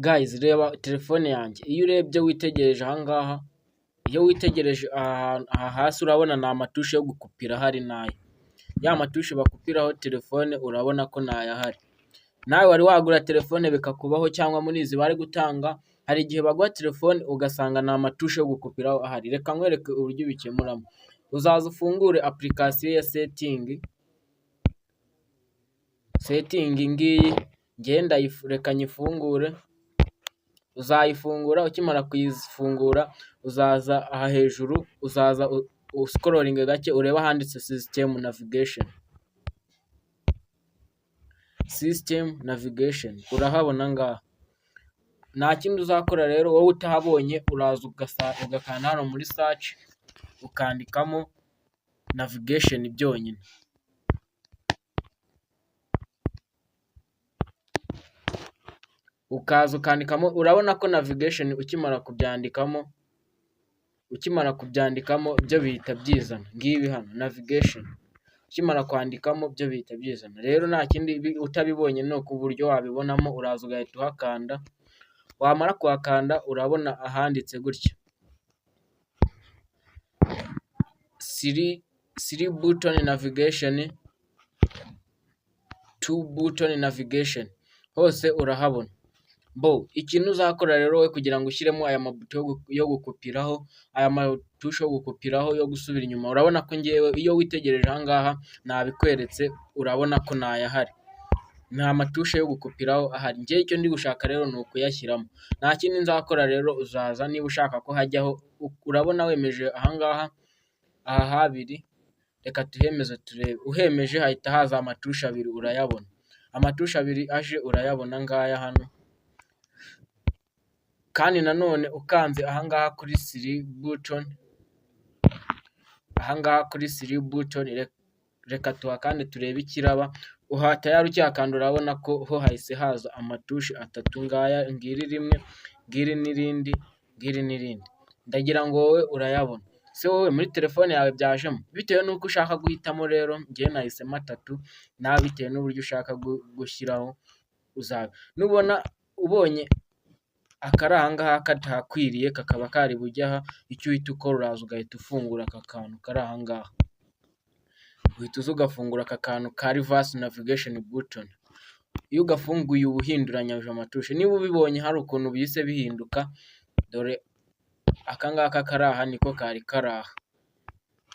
Guys, reba telefone yanjye. Iyo urebye, witegereje ahangaha, iyo witegereje aha hasi, urabona ni amatushe yo gukupira ahari n'aya ya matushe bakupiraho telefone, urabona ko ntayahari. Nawe wari wagura telefone bikakubaho, cyangwa muri izi bari gutanga, hari igihe baguha telefone ugasanga nta matushe yo gukupiraho ahari. Reka nkwereke uburyo ubikemuramo. Uzaza ufungure application ya setting. Setting ngiyi, ngenda reka nyifungure. Uzayifungura, ukimara kuyifungura uzaza aha hejuru, uzaza uscrollinge gake, urebe ahanditse system navigation. System navigation urahabona ngaha. Nta kindi uzakora rero, wowe utahabonye, uraza ugakanda hano muri search, ukandikamo navigation byonyine. Ukaza ukandikamo, urabona ko navigation ukimara kubyandikamo byo bihita byizana. Ngibi hano navigation, ukimara kwandikamo byo bihita byizana. Rero nta kindi, utabibonye ni uku buryo wabibonamo: uraza ugahita uhakanda, wamara kuhakanda urabona ahanditse gutya three button navigation, two button navigation, hose urahabona. Bo ikintu uzakora rero wowe kugira ngo ushyiremo aya mabuto yo gukupiraho, aya matushe yo gukupiraho yo gusubira inyuma, urabona ko ngewe iyo witegereje aha ngaha nabikweretse, urabona ko ntayahari, nta matushe yo gukupiraho ahari. Njyewe icyo ndi gushaka rero ni ukuyashyiramo. Nta kindi nzakora rero, uzaza niba ushaka ko hajyaho, urabona wemeje aha ngaha, aha habiri, reka tuhemeze turebe. Uhemeje hahita haza amatushe abiri, urayabona. Amatushe abiri aje urayabona ngaya hano. Kandi nanone ukanze aha ngaha kuri three button, aha ngaha kuri three button, reka tuhakande turebe ikiraba. Uha tayari ukihakanda urabona ko ho hahise haza amatushe atatu ngaya, ngiri rimwe, ngiri n'irindi, ngiri n'irindi. Ndagira ngo wowe urayabona. Se wowe muri telefone yawe byajemo? Bitewe n'uko ushaka guhitamo rero, njyewe nahisemo atatu, nawe bitewe n'uburyo ushaka gushyiraho uzaba. Nubona ubonye akari aha ngaha katahakwiriye, kakaba kari bujye aha, icyo uhita ukora, uraza ugahita ufungura aka kantu kari aha ngaha. Uhita uza ugafungura aka kantu ka reverse navigation button. Iyo ugafunguye uba uhinduranyije amatushe. Niba ubibonye hari ukuntu bihise bihinduka, dore aka ngaka kari aha niko kari kari aha.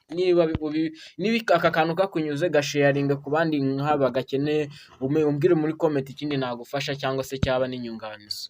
Niba aka kantu kakunyuze, gasharinge ku bandi nk'aba gakeneye, umbwire muri comment ikindi nagufasha cyangwa se cyaba n'inyunganizi.